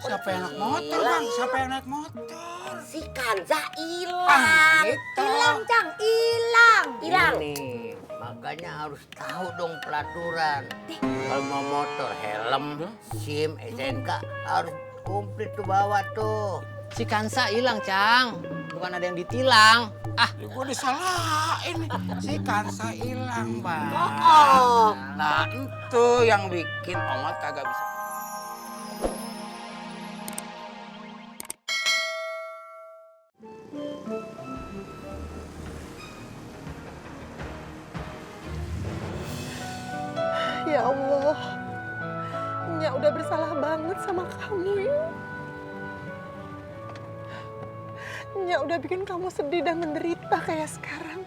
Siapa yang naik motor, Bang? Siapa yang naik motor? Si Kanza hilang. Hilang, Cang, hilang. Hilang. Nih, makanya harus tahu dong pelaturan. Kalau mau motor, helm, SIM, SNK harus komplit tuh bawa tuh. Si Kansa hilang, Cang. Bukan ada yang ditilang. Ah, Gue disalahin nih. Si Kansa hilang, Bang. Oh. Nah, itu yang bikin Omat kagak bisa. Ya Allah, Nya udah bersalah banget sama kamu ya. Nya udah bikin kamu sedih dan menderita kayak sekarang.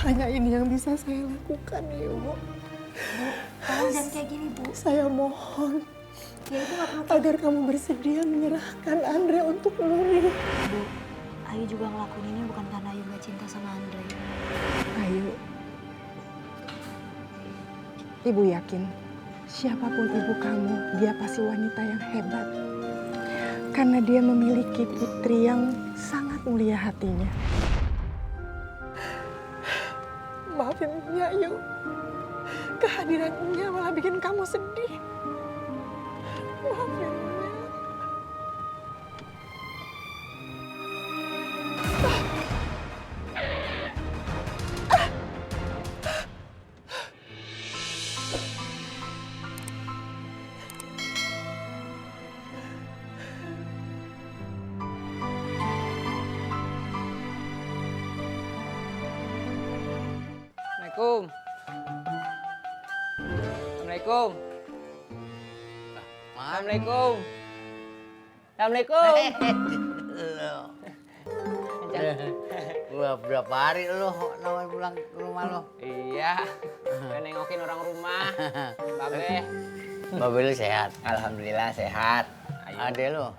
Hanya ini yang bisa saya lakukan, Ibu. Tolong jangan kayak gini, Bu. Saya mohon Ya Ibu nggak perlu. agar kamu bersedia menyerahkan Andre untuk Nuri. Bu, Ayu juga ngelakuin ini bukan karena Ayu nggak cinta sama Andre. Ayu, Ibu yakin siapapun ibu kamu, dia pasti wanita yang hebat. Karena dia memiliki putri yang sangat mulia hatinya. Maafin Nya, Ayu. Kehadirannya malah bikin kamu sedih. Maafin Nya. Assalamualaikum. Assalamualaikum. Assalamualaikum. Assalamualaikum. Gua berapa hari lo namanya pulang ke rumah lo? Iya, udah nengokin orang rumah. Babe. Babe lu sehat? Alhamdulillah sehat. Ade lo?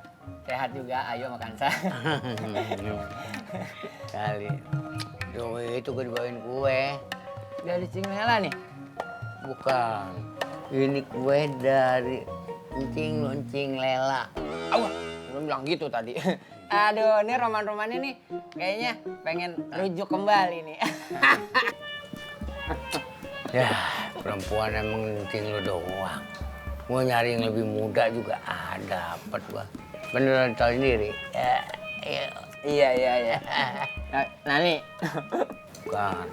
Sehat juga, ayo makan sa. Kali. Tuh itu gue dibawain kue. Dari Cinglela nih. Bukan. Ini kue dari Encing Loncing Lela. Awah, lu bilang gitu tadi. Aduh, ini roman-romannya nih kayaknya pengen rujuk kembali nih. Ya, perempuan emang Encing lo doang. Mau nyari yang lebih muda juga ada, dapet gua. Beneran tahu sendiri. Iya. Nani. Bukan.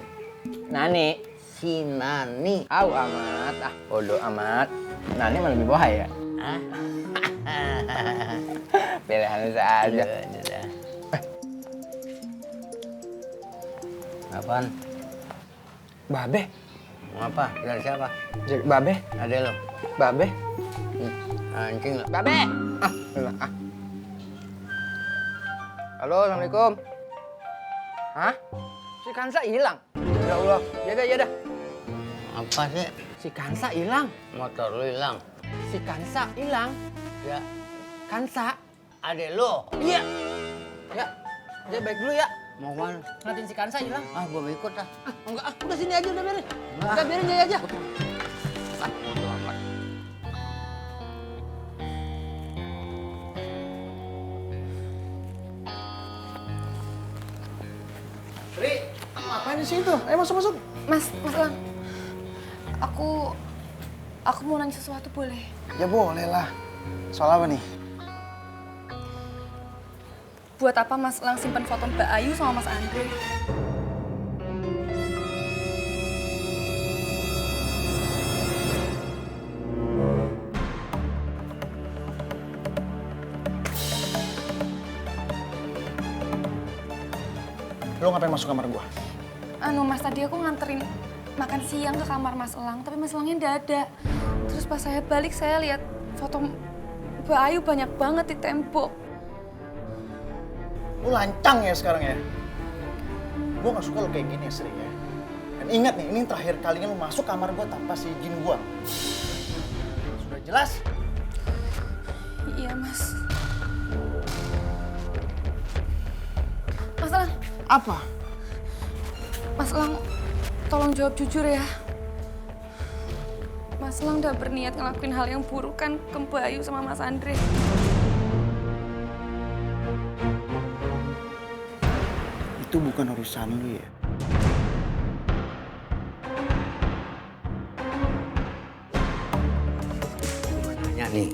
Nani. Si Nani. Au amat, bodoh amat. Nani mah lebih bahaya. Hah? Pilihan saja. Apaan? Babe. Mau apa? Dari siapa? Babe. Ada lo? Babe. Anjing lo. Babe. Halo, assalamualaikum. Hah? Si Kansa hilang. Ya Allah, ya dah. Apa sih? Si Kansa hilang. Motor lu hilang. Si Kansa hilang. Ya, Kansa. ada lo. Iya. Ya, dia baik dulu ya. Mau kemana? Ngeliatin si Kansa hilang. Ah, gua mau ikut ah. Enggak, udah sini aja, udah biarin. Enggak. Udah biarin dia aja. Ah, bodo amat. Ri, ngapain di situ? Ayo masuk. Mas Lang. Aku mau nanya sesuatu boleh? Ya boleh lah. Soal apa nih? Buat apa Mas Lang simpen foto Mbak Ayu sama Mas Andre? Lo ngapain masuk kamar gua? Mas tadi aku nganterin makan siang ke kamar Mas Elang, tapi Mas Elangnya nggak ada. Terus pas saya balik, saya lihat foto Mbak Ayu banyak banget di tembok. Lo lancang ya sekarang ya? Gua gak suka lo kayak gini ya sering ya. Dan ingat nih, ini terakhir kalinya lo masuk kamar gua tanpa seizin gua. Sudah jelas? Iya, Mas. Mas Elang, Apa? Mas Elang, tolong jawab jujur ya. Mas Elang udah berniat ngelakuin hal yang buruk kan ke Mbak Ayu sama Mas Andre. Itu bukan urusan lu ya. Nanya nih,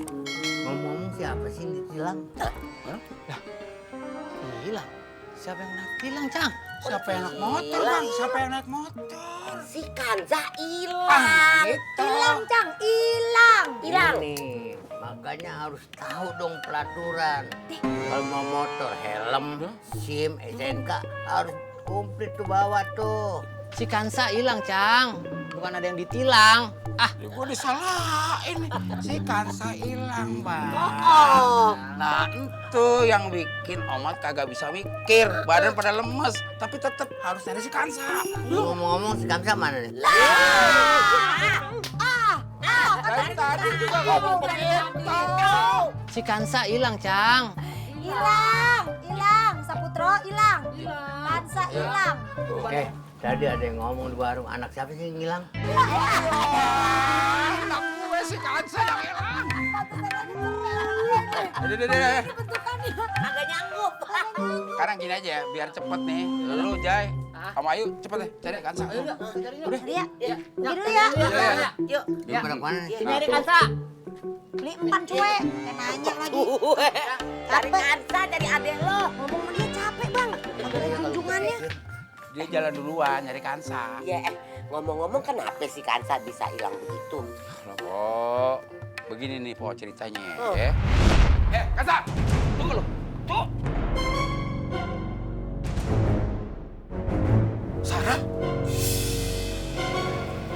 ngomong siapa sih yang ditilang? Hilang. Siapa yang naik tilang, Cang? Siapa yang naik motor, Bang? Siapa yang naik motor? Si Kansa hilang. Gitu. Hilang, Cang. Hilang. Hilang. Nih, makanya harus tahu dong pelaturan. Kalau mau motor, helm, SIM, SNK harus komplit tuh bawa tuh. Si Kansa hilang, Cang. Bukan ada yang ditilang. Ah, Gue disalahin nih. Si Kansa hilang, Bang. Oh. Nah, itu yang bikin Omat kagak bisa mikir. Badan pada lemes. Tapi tetap harus nyari si Kansa. Ngomong-ngomong si Kamsa mana nih? Dari tadi juga ngomong begitu. si Kansa hilang, Cang. Hilang, hilang. Saputro hilang. Kansa hilang. Tadi ada yang ngomong di warung, anak siapa sih yang hilang? Anak gue si Kansa yang hilang. Udah. Agak nyanggup. Sekarang gini aja, biar cepet nih. Lu, Jai, sama Ayu, cepet deh cari Kansa. Udah. Dia, pergi dulu ya. Yuk. Dia pada mana nih? Nyari Kansa. Beli empan cuek. Nanya lagi. Cari Kansa, dari adek lo. Ngomong sama dia capek bang. Kagak ada junjungannya. Dia jalan duluan nyari Kansa. Ya, ngomong-ngomong kenapa si Kansa bisa hilang begitu? Loh, Po. Begini nih, Po, ceritanya ya. Kansa! Tunggu lu. Tuh! Sarah?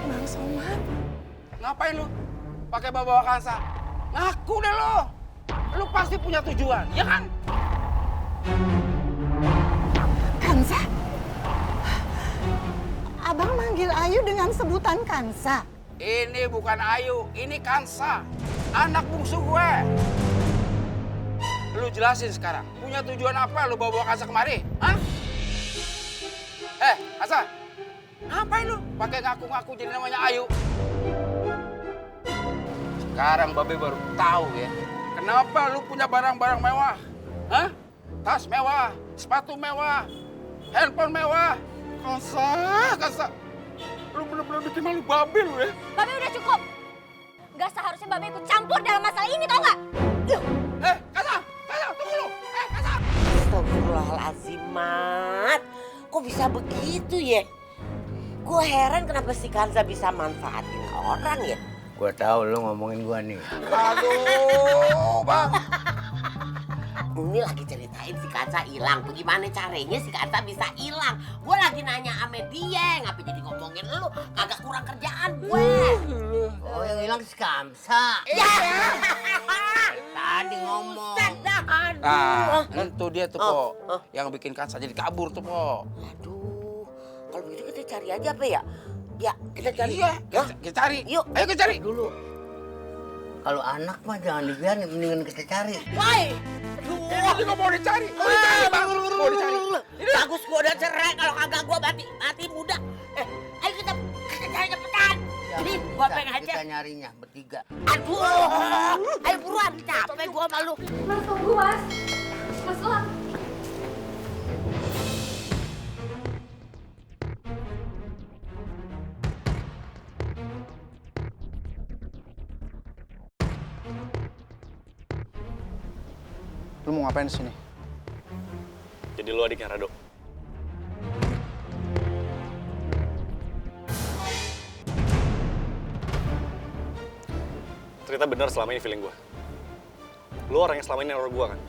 Bang Somad, Ngapain lu? Pakai bawa Kansa? Ngaku deh lo. Lu pasti punya tujuan, ya kan? Kansa? Abang manggil Ayu dengan sebutan Kansa. Ini bukan Ayu, ini Kansa. Anak bungsu gue. Lu jelasin sekarang, punya tujuan apa lu bawa Kansa kemari? Hah? Kansa, ngapain lu pakai ngaku-ngaku jadi namanya Ayu? Sekarang Babe baru tahu ya, kenapa lu punya barang-barang mewah? Hah? Tas mewah, sepatu mewah, handphone mewah. Kansa, lu bener-bener bikin malu Babe lu ya. Babe udah cukup. Gak seharusnya Babe ikut campur dalam masalah ini tau gak? Kansa, tunggu lu. Kansa. Astagfirullahaladzim, Mat. Kok bisa begitu ya? Gue heran kenapa si Kansa bisa manfaatin orang ya? Gua tahu lu ngomongin gua nih. Aduh, Bang. Ini lagi ceritain si Kansa hilang. Bagaimana caranya si Kansa bisa hilang? Gue lagi nanya sama dia. Ngapa jadi ngomongin lu? Kagak kurang kerjaan gue. Oh, yang hilang si Kamsa. Ya. Tadi ngomong. Nah, itu dia tuh, Po. Yang bikin Kansa jadi kabur tuh, Po. Aduh, kalau begitu kita cari aja apa ya? Ya, kita cari. Iya, Ya. kita cari. Yuk. Ayo kita cari. Dulu. Kalau anak mah jangan dibiarin, mendingan kita cari. Woi! Ini kok mau dicari? Mau dicari, Bang. Mau dicari. Bagus gua udah cerai, kalau kagak gua mati muda. Ayo kita cari cepetan. Ini gua pengen aja. Kita nyarinya bertiga. Aduh, ayo buruan, capek gua malu. Mas tunggu mas. Mas Elang. Lu mau ngapain di sini? Jadi lu adiknya Rado. Ternyata benar selama ini feeling gue. Lu orang yang selama ini neror gue kan?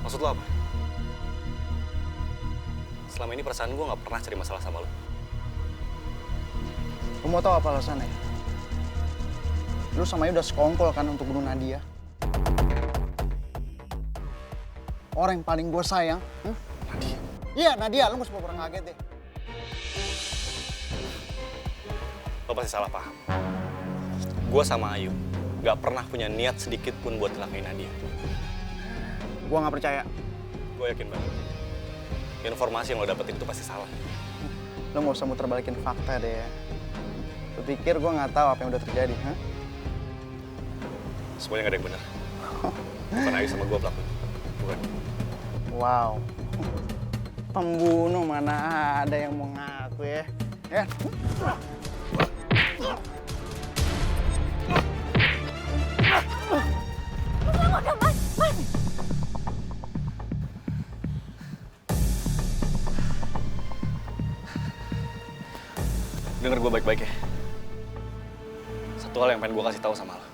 Maksud lu apa? Selama ini perasaan gue gak pernah cari masalah sama lu. Lu mau tahu apa alasannya? Lu sama Ayu udah sekongkol kan untuk bunuh Nadia. Orang yang paling gue sayang, Nadia. Iya, Nadia. Lu gak usah pura-pura kaget deh. Lo pasti salah paham. Gue sama Ayu gak pernah punya niat sedikit pun buat celakain Nadia. Gue gak percaya. Gue yakin banget. Informasi yang lo dapetin itu pasti salah. lo nggak usah muter balikin fakta deh ya. Lo pikir gue nggak tahu apa yang udah terjadi, ha? Semuanya nggak ada yang benar. Bukan Ayu sama gue pelakunya. Bukan. Wow. Pembunuh mana ada yang mau ngaku ya? Ya. Udah, Mas. Mas. Dengar gue baik-baik ya. Satu hal yang pengen gue kasih tahu sama lo.